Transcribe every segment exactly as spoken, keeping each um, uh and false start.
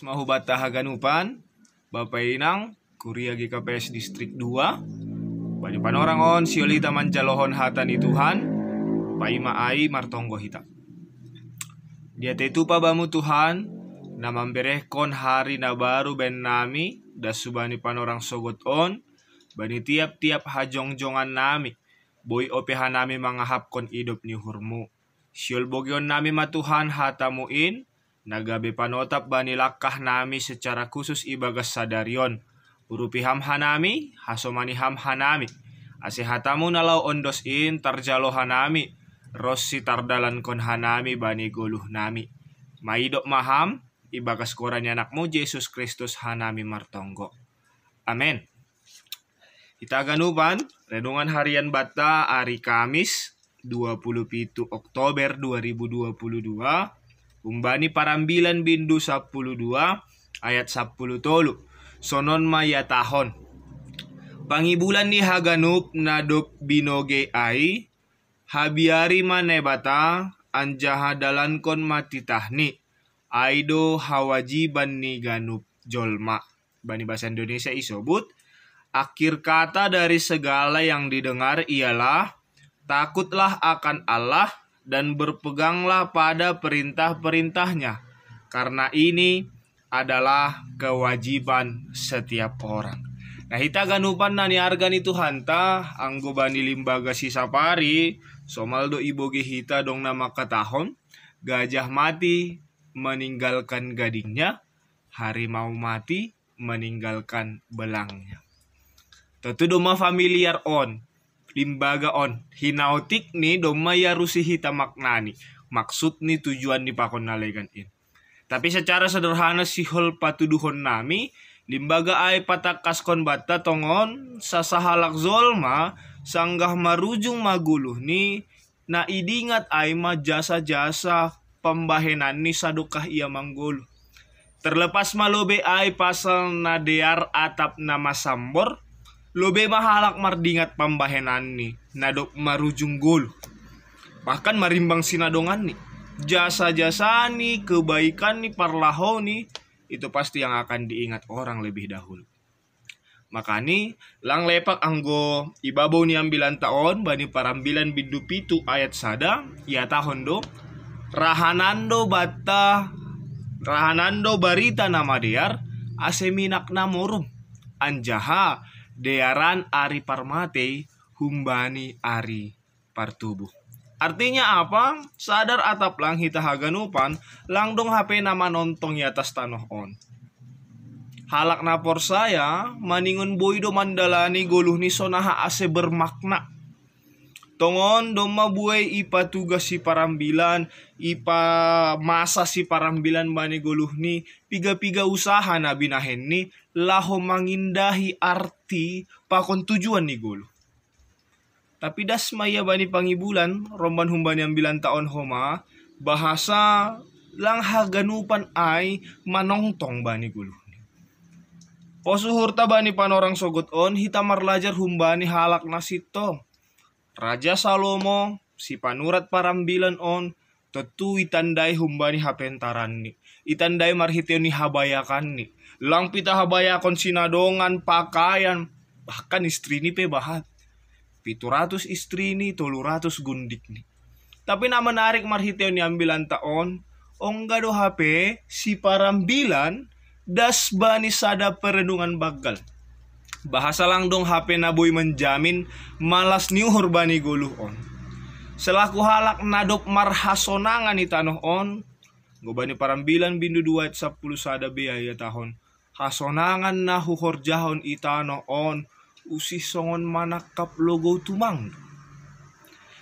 Mahubata haganupan, Bapak Inang, Kuria G K P S Distrik dua. Bani panorang on, siolita manjalohon hata ni Tuhan, paima ai martonggo hita. Dia tetupa bamu Tuhan, na mamberehkon hari na baru ben nami, das subani panorang sogot on, bani tiap-tiap hajongjongan nami, boi ope hanami mangahapkon idop ni uhurmu. Siol bogeon nami ma Tuhan hatamu in, na gabe panotap bani langkah nami secara khusus ibagas sadarion. Urupi ham hanami, hasomani ham hanami. Ase hatamu na lao ondos in tarjalo hanami, ronsi tardalankon hanami bani goluh nami. Maidop ma ham, ibagas goran ni anakmu Jesus Kristus hanami martonggo. Amen. Hita ganupan, renungan harian bata ari Kamis, dua puluh pitu Oktober dua ribu dua puluh dua, umbani parambilan bindu sapuluh dua ayat sapuluh tolu. Sonon ma ia tahon. Pangibulan ni haganup na dob binoge ai, habiari ma Naibata, anjaha dalankon ma titahni. Ai do hawajiban ni ganup jolma. Bani bahasa Indonesia isobut, akhir kata dari segala yang didengar ialah, takutlah akan Allah dan berpeganglah pada perintah-perintahnya, karena ini adalah kewajiban setiap orang. Nah, hita ganupan na niarga ni Tuhanta, anggo bani limbaga sisapari, somal do iboge hita dong na mangkatahon, gajah mati meninggalkan gadingnya, harimau mati meninggalkan belangnya. Tentu domma familiar on, limbaga on, hinaotik ni domma iarusi hita maknani, maksud ni tujuan ni pakon na legan in. Tapi secara sederhana sihol patuduhon nami, limbaga ai patangkaskon banta tongon, sasahalak jolma, sanggah marujung ma goluhni, na idingat ai ma jasa-jasa pambahenanni sadokah ia manggoluh. Terlepas ma lobe ai pasal na dear atap na masambor, lobe ma halak mardingat pambahenanni, na dob marujung goluh. Bahkan marimbang sinadonganni. Jasa-jasani, kebaikanni, parlahoni, itu pasti yang akan diingat orang lebih dahulu. Makani, lang lepak anggo ibabou ni ambilanta on, bani parambilan bindu pitu ayat sada, ihatahon do, rahanan do banta, rahanan do barita na madear, ase minak na morum. Anjaha, dearan ari parmatei, humbani ari partubuh. Artinya apa? Sadar atap lang hita haganupan, lang dong hape na manontong i atas tanoh on. Halak na porsaya, maningon boi do mandalani goluhni sonaha ase bermakna. Tongon domma buei ipatugas siparambilan, ipamasa siparambilan bani goluhni, piga-piga usaha na binahenni, laho mangindahi arti pakon tujuan ni goluh. Tapi das ma ia bani pangibulan, romban humbani ambilanta on homa, bahasa lang haganupan ai manongtong bani goluhni. Pos uhurta bani panorang sogot on, hita marlajar humbani halak na sintong. Raja Salomo, sipanurat parambilan on, tontu itandai humbani hapentaranni. Itandai marhiteon ni habayakanni. Lang pita habayakon sinadongan, pakaian, bahkan istrini pe bahat. Pitu ratus istrini, tolu ratus gundikni. Tapi na menarik marhiteon ni ambilanta on, ongga do hape siparambilan das bani sada perenungan banggal. Bahasa lang dong hape na boi menjamin malas ni uhur bani goluh on. Selaku halak na dob marhasonangan i tanoh on, go bani parambilan bindu dua ayat sapuluh sada be ihatahon, hasonangan na huhorjahon i tanoh on, usih songon manangkap logou tumang.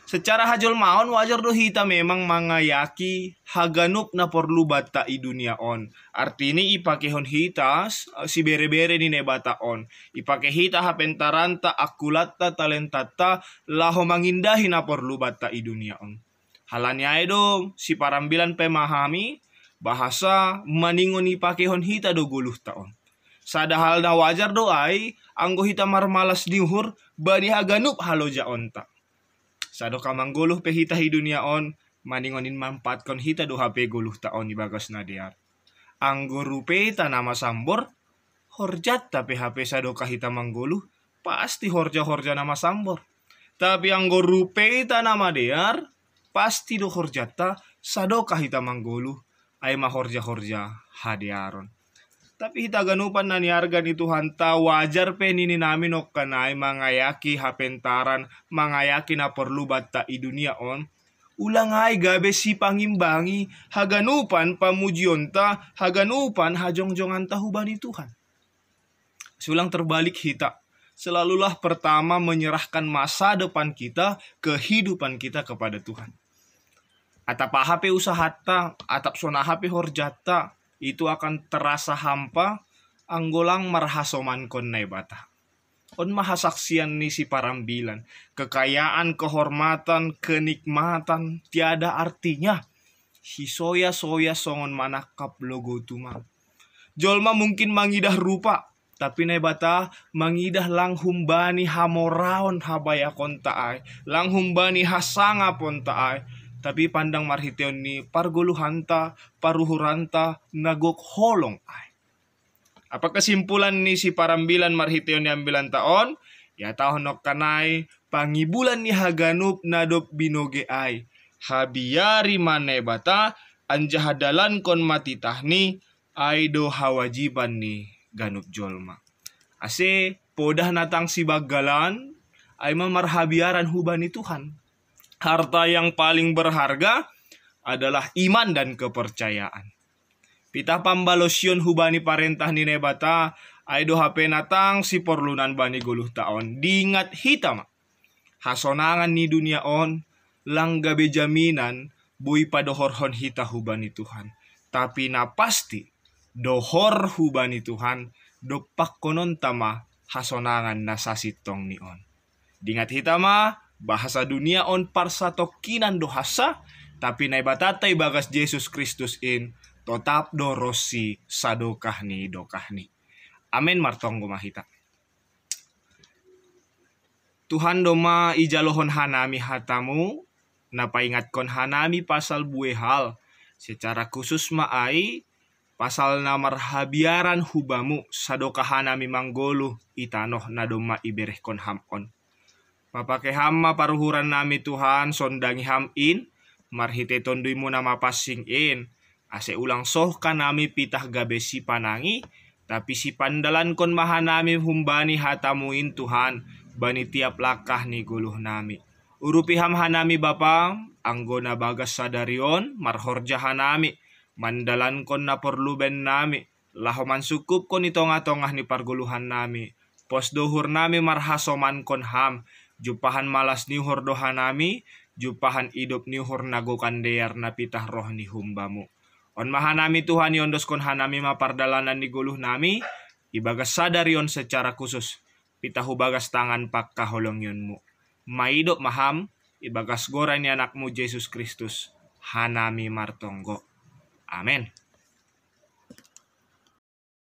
Secara hajolmaon wajar do hita memang mangayaki haganup na porlu banta i dunia on. Artini ipakehon hita s-, siberebere ni Naibata on. Ipake hita hapentaranta, angkulatta, talentanta, laho mangindahi na porlu banta i dunia on. Halani ai do, siparambilan pemahami, bahasa maningon ipakehon hita do goluhta on. Sada hal na wajar do ai, anggo hita marmalas ni uhur, bani haganup halojaonta. Sadokah manggoluh pe hita i dunia on, maningon in manfaatkon hita do hape goluhta on ibagas na dear. Anggo rupeita na masambor, horjatta pe hape sadokah hita manggoluh, pasti horja-horja na masambor. Tapi anggo rupeita na madear, pasti do horjatta sadokah hita manggoluh, ai ma horja-horja hadearon. Tapi hita ganupan na niarga ni Tuhanta, wajar pe nini nami nongkan ai mangayaki hapentaran, mangayaki na porlu banta i dunia on, ulang ai gabe sipangimbangi haganupan pamujionta, haganupan hajongjonganta hubani Tuhan. Sulang terbalik hita. Selalulah pertama menyerahkan masa depan kita, kehidupan kita kepada Tuhan. Atap aha pe usahatta, atap songon aha pe horjatta, itu akan terasa hampa anggo lang marhasomankon Naibata. On ma hasaksian ni si Parambilan: kekayaan, kehormatan, kenikmatan tiada artinya, sisoya-soya songon manangkap logo tumang. Jolma mungkin mangidah rupa, tapi Naibata mangidah lang humbani hamoraon habayakonta ai, lang humbani hasangaponta ai, tapi pandang marhiteon ni pargoluhanta, paruhuranta na gok holong ai. Apa kesimpulan ni si Parambilan marhiteon ni ambilanta on? Ihatahon nongkan ai, pangibulan ni haganup na dob binoge ai. Habiari ma Naibata, anjaha dalankon ma titahni, ai do hawajiban ni ganup jolma. Ase podah na tang sibanggalan, ai ma marhabiaran hubani Tuhan. Harta yang paling berharga adalah iman dan kepercayaan. Pitah pambalosion hubani parentah ni Naibata, ai do hape na tang siporlunan bani goluhta on. Diingat hita ma, hasonangan ni dunia on lang gabe jaminan boi padohorhon hita hubani Tuhan. Tapi na pasti, dohor hubani Tuhan dompakkononta ma hasonangan na sasintongni on. Diingat hita ma, bahasa dunia on parsatongkinan do hansa, tapi Naibatanta ibagas Jesus Kristus in totap do ronsi sadokah ni dokahni. Amen. Martonggo ma hita. Tuhan, domma ijalohon hanami hatamu, na paingatkon hanami pasal bue hal. Secara khusus ma ai pasal na marhabiaran hubamu sadokah hanami manggoluh i tanoh na domma iberehkon ham on. Papake ham ma paruhuran nami Tuhan, sondangi ham in, marhite tonduimu na mapansing in, ase ulang soh hanami pitah gabe sipanangi, tapi sipandalankon ma hanami humbani hatamu in Tuhan, bani tiap langkah ni goluh nami. Urupi ham hanami Bapa, anggo na bagas sadari on marhorja hanami, mandalankon na porlu baen nami, laho mansungkupkon i tongah-tongah ni pargoluhan nami. Pos do uhur nami marhasomankon ham, jumpahan malas ni uhur do hanami, jumpahan idop ni uhur na gokan dear na pitah roh ni humbamu. On ma hanami Tuhan, iondoskon hanami ma pardalanan ni goluh nami, ibagas sadari on secara khusus, pitah hubagas tangan pangkaholongionmu. Maidop ma ham, ibagas goar ni anakmu Jesus Kristus, hanami martonggo. Amen.